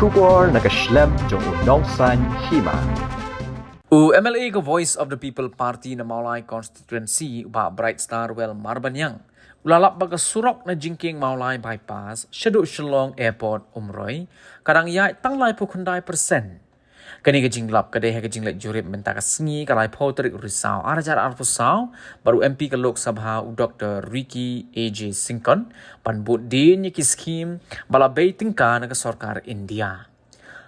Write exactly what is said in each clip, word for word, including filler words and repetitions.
Khubor na ka shlem jong u Nongsaiñ Hima. U M L A ka Voice of the People Party na Mawlai Constituency, u Bah Bright Star Well Marbaniang, u la lap ba ka surok na jingkieng Mawlai Bypass shaduh Shillong Airport Umroi ka dang ïaid tang laiphew khyndai percent. Kane ka jinglap ka dei ha ka jingleit jurip mynta ka sngi ka laiphew tarik Risaw ar hajar arphew saw bad u M P ka Lok Sabha u Doctor Ricky A J Syngkon ban bud dien ïa ki skhim ba la bei tyngka na ka sorkar India.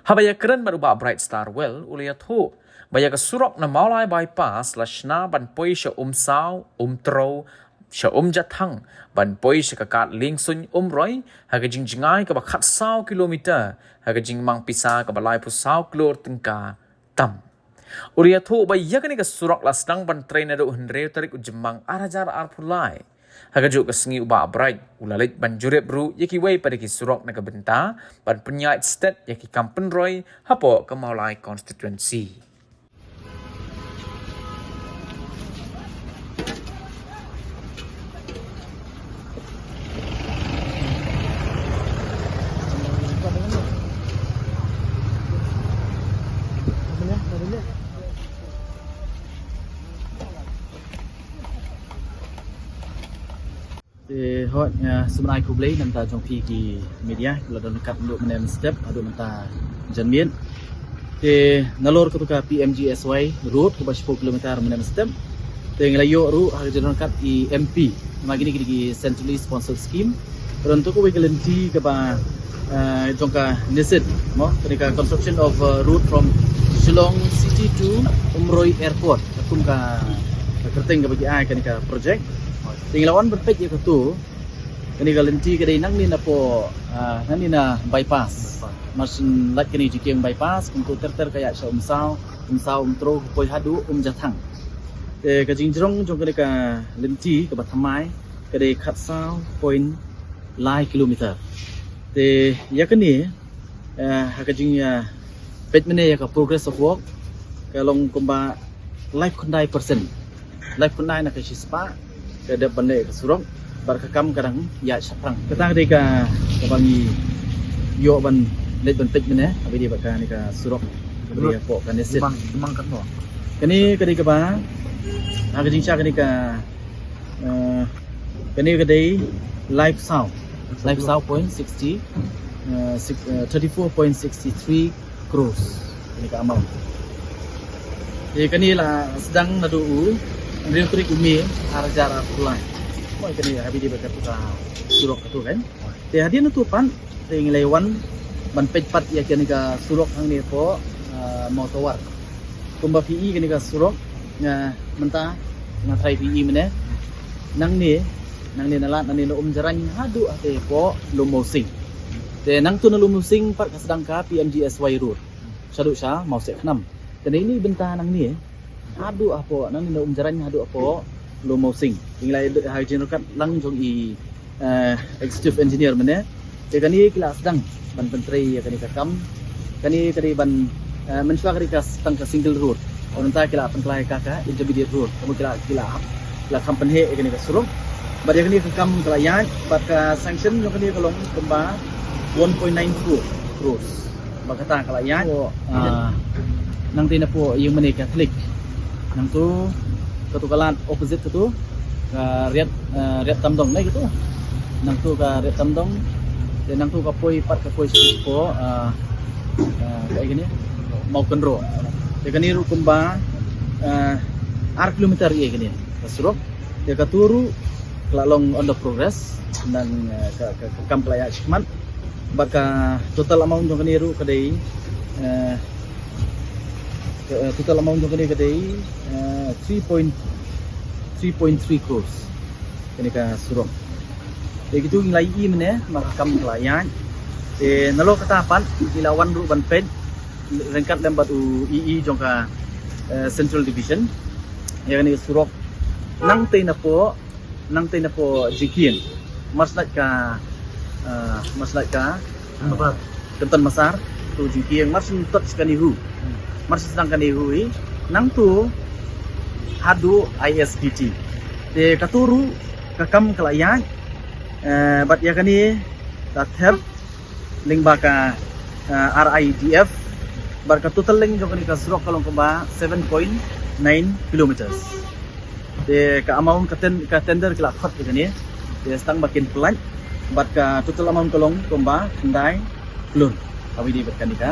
Haba ïakren bad u Bah Bright Star Well u la ïathuh ba ïa ka surok na Mawlai Bypass la shna ban poi sha Umsaw, Umtrew, sha Umjathang ban poi sha ka kad liengsuiñ Umroi ha ka jingjngai kaba khatsaw kilometer ha ka jingmang pisa kaba laiphew saw klur tyngka tam. U la ïathuh ba ïa kane ka surok la sdang ban trei naduh hynriew tarik u Jymmang ar hajar arphew lai. Ha kajuh ka sngi u Bah Bright u la leit ban jurip ruh ïa kiwei pat ki surok na ka bynta ban pynïaid stet ïa ki kam pynroi hapoh ka Mawlai Constituency. Te hoi, eh, sumar ai khublei na ka bynta jong phi ki media, la don kat mynta mynne mynstep haduh mynta janmiet. Te nalor katu ka P M G S Y road kaba shiphew kilometer mynne mynstep. Te ngi la ïoh ruh ha ka jingdon kat i M P. Namar kine ki dei ki centrally sponsored scheme. Te don tu kawei ka lynti kaba, eh, jong ka NESID, mo, kane ka construction of, eh, road from Shillong City to Umroi Airport. Katkum ka, ka kyrteng kaba ki ai kane ka project. Te ngi la wan ban peit ïa katu. Kane ka lynti ka dei nangne napoh, ah, nangne na bypass. Mar shen lait kane jingkieng bypass, kumto ter ter ka ïaid sha Umsaw, Umsaw Umtrew, poi haduh Umjathang. Te ka jingjrong jong kane ka lynti kaba thymmai ka dei khatsaw point lai kilometer. Te ïa kane, eh, ha ka jing, eh, peit mynne ïa ka progress of work ka long kumba laiphew khyndai percent. Laiphew khyndai na ka shispah ka dep ban leh ka surok bad ka kam ka dang ïaid shaphrang. Kata ka dei ka, kaba ngi ïoh ban leit ban peit mynne, haba ïadei bad kane ka surok kaba dei hapoh ka NESID. Kane ka dei kaba, ha ka jingshisha kane ka, eh, kane ka dei laiphew saw, laiphew saw point sixty, eh, six, eh, thirty-four point six three crores. Kane ka amount. Te kane la sdang naduh u hynriew tarik u May ar hajar arphew lai. Mo, kane haba ïadei bad katu ka surok katu kan. Te hadien natu pat te ngi la wan ban peit pat ïa kane ka surok hangne hapoh, ah, Mawtawar. Kumba phi i kane ka surok, nga mynta nga tharai phi i mynne. Nangne, nangne na lad nangne na Umjraiñ haduh hangtei hapoh Lum Mawsing. Te nangtu na Lum Mawsing pat ka sdang ka P M G S Y road shaduh sha Mawseh Khnam. Te na ine i bynta nangne haduh hapoh, nangne na Umjraiñ haduh hapoh Lum Mawsing. Te ngi la ïa ha ka jingryngkat lang jong i, eh, executive engineer mynne. Te kane ki la sdang ban pyntrei ïa kane ka kam. Kane ka dei ban, eh, mynshuwa ka dei ka tang ka single road. Haba mynta ki la pynkylla ïa ka ka intermediate road. Kumno ki la, ki la, ki la kham pynheh ïa kane ka surok. Bad ïa kane ka kam ka la ïaid bad ka sanction jong kane ka long kumba one point nine four crores. Ba kata ka la ïaid. Ko, ah, nangtei napoh ïing mane Catholic. Nangtu, katu ka lad opposite katu, ka Riat, ah, Riat Tamdong, nai katu. Nangtu ka Riat Tamdong. Te nangtu ka poi pat ka poi sha ko, ah, ah, ka ïa kane, Mawkynroh. Te kane ruh kumba, ah, ar kilometer ïa kane ka surok. Te katu ruh ka la long under progress, nang, ah, ka, ka, ka kam ka la ïaid shakhmat. Bad ka total amount jong kane ruh ka dei, eh, ka, eh, total amount jong kane ka dei, eh, three point, three point three crores. Kane ka surok. Te kitu ngi la ïohi mynne, namar ka kam ka la ïaid. Te nalor kata pat ngi la wan ruh ban peit ryngkat lem bad u E E jong ka, eh, Central Division. Ïa kane ka surok nangtei napoh nangtei napoh jingkieng. Mar shu lait ka, ah, mar shu lait ka, ah, Kynton Massar, tu jingkieng, mar shu touch ka NEHU. Mar shu sdang ka NEHU hi, nangtu haduh I S B T. Te katu ruh ka kam ka la ïaid, eh, bad ïa kane ka thep lyngba ka, uh, R I D F. Bad ka total length jong kane ka surok ka long kumba seven point nine kilometers. Te ka amount ka, ten, ka tender ki la khot ïa kane. Te stang ba kin pynlait bad ka total amount ka long kumba khyndai klur. Haba ïadei bad kane ka,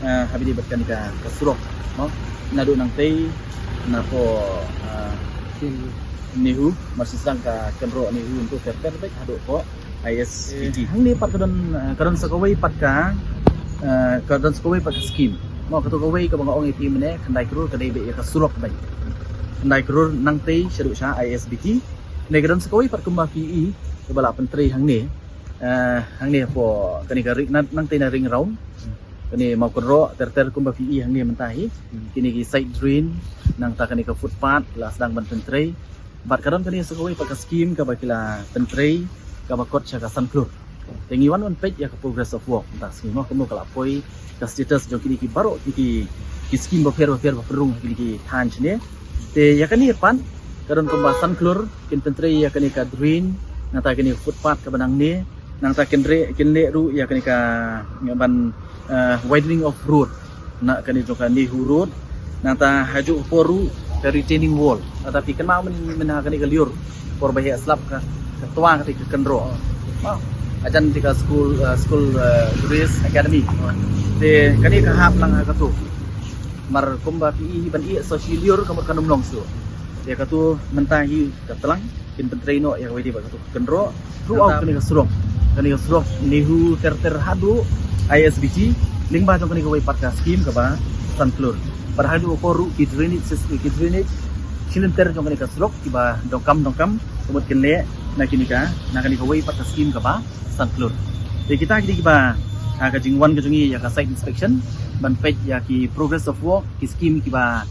uh, haba ïadei bad kane ka, ka surok, no? Naduh nangtei napoh, uh, NEHU, mar shisang ka kynroh NEHU, hangto ter ter beit haduh poh I S B T. Hangne pat ka don, uh, ka don sa kawei pat ka, uh, ka don sa kawei pat ka skim. Mo, kato kawei kaba nga ong ïa phi mynne, khyndai klur ka dei beit ïa ka surok beit. Khyndai klur nangtei shaduh sha I S B T. Te ka don sa kawei pat kumba phi i kaba la pyntrei hangne. Uh, hangne hapoh kane ka ring, nang, nangtei na ring round. Kane mawkynroh ter ter kumba phi i hangne mynta hi. Kine ki side drain, nangta kane ka footpath la sdang ban pyntrei. Bad ka don kane sa kawei pat ka skim kaba ki la pyntrei, kaba kot sha ka san klur. Te ngi wan wan peit ïa ka progress of work mynta skim, mo, kumno ka la poi, ka status jong kine ki baroh ki, ki, ki skim bapher bapher ba pynrung ha kine ki thaiñ shane. Te ïa kane pat ka don kumba san klur, kin pyntrei ïa kane ka drain, nangta kane footpath kaba nangne, nangta kin re, kin leh ruh ïa kane ka, ban, uh, widening of road. Na kane jong ka NEHU Road. Nangta ha juh ka por ruh ka retaining wall. Nangta phi kynmaw mynne, mynne ha kane ka lyiur, por ba heh slap ka, ka twa kata ka kynroh. Mo, hajan kata ka school, uh, school, uh, Grace Academy. Te kane ka hap lang ha kato. Mar kumba phi i hi ban ïeh sa shi lyiur ka mut kan ym long shuh. Te kato mynta hi ka tlang, kin pyntrei noh ïa kawei de bad kato ka kynroh. Throughout kane ka surok, kane ka surok NEHU ter ter haduh I S B T, lyngba jong kane kawei pat ka skim kaba san klur. Bad haduh ka por ruh ki drainage sys-, ki drainage shilynter jong kane ka surok kiba donkam donkam, ka mut kin leh na kine ka, na kane kawei pat ka skim kaba san klur. Te kita ki dei kiba, ha ka jingwan ka jong ngi ïa ka site inspection, ban peit ïa ki progress of work, ki skim kiba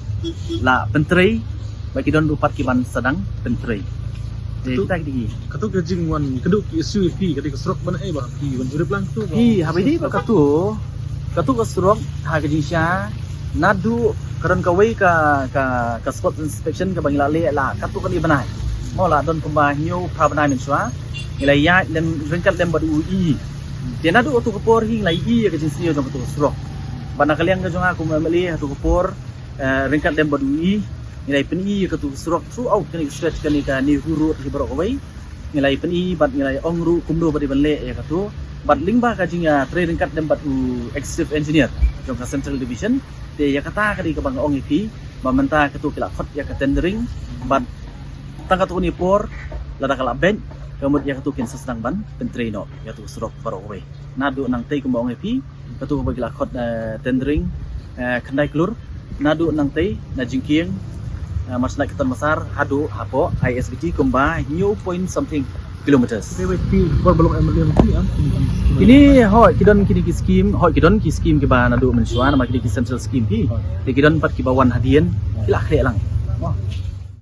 la pyntrei, bad ki don ruh pat ki ban sa dang pyntrei. Te kita ki dei ki. Kato ka jingwan, kato ki issue ïa phi, kato ka surok ban ai ba phi wan jurip lang tu ba. Hi, haba ïadei bad kato, kato ka surok, ha ka jingshisha, naduh ka don kawei ka, ka, ka spot inspection kaba ngi la leh la, kato kane bnai. Mo, la don kumba hynñiew phra bnai mynshuwa. Ngi la ïaid lem, ryngkat lem bad u E. Te naduh kato ka por hi ngi la ïohi ïa ka jingsniew jong kato ka surok. Bad na ka liang ka jong nga kum u M L A hato ka por, eh, ryngkat lem bad u E, ngi la ïa pyni ïa kato ka surok throughout kane ka stretch kane ka NEHU Road hi baroh kawei. Ngi la ïa pyni bad ngi la ïa ong ruh kumno ba dei ban leh ïa kato. Bad lyngba ka jing, ah, trei ryngkat lem bad u Executive Engineer jong ka Central Division. Te ïa kata ka dei kaba nga ong ïa phi ba mynta kato ki la khot ïa ka tendering, bad tang kato kane por lada ka la beit, ka mut ïa kato kin sa sdang ban pyntrei noh ïa kato ka surok baroh kawei. Naduh nangtei kumba ong ïa phi, kato kaba ki la khot, eh, tendering, eh, khyndai klur, naduh nangtei na jingkieng, eh, Marsynight Kyrton Massar haduh hapoh I S B T kumba hynñiew point something kilometers. Te wei phi, bor ba long M L A phi, ah? Kine, hooid, ki don kine ki skim, hooid, ki don ki skim kiba naduh mynshuwa, namar kine ki central skim phi. Hooid. Te ki don pat kiba wan hadien, ki la khreh lang. Wah.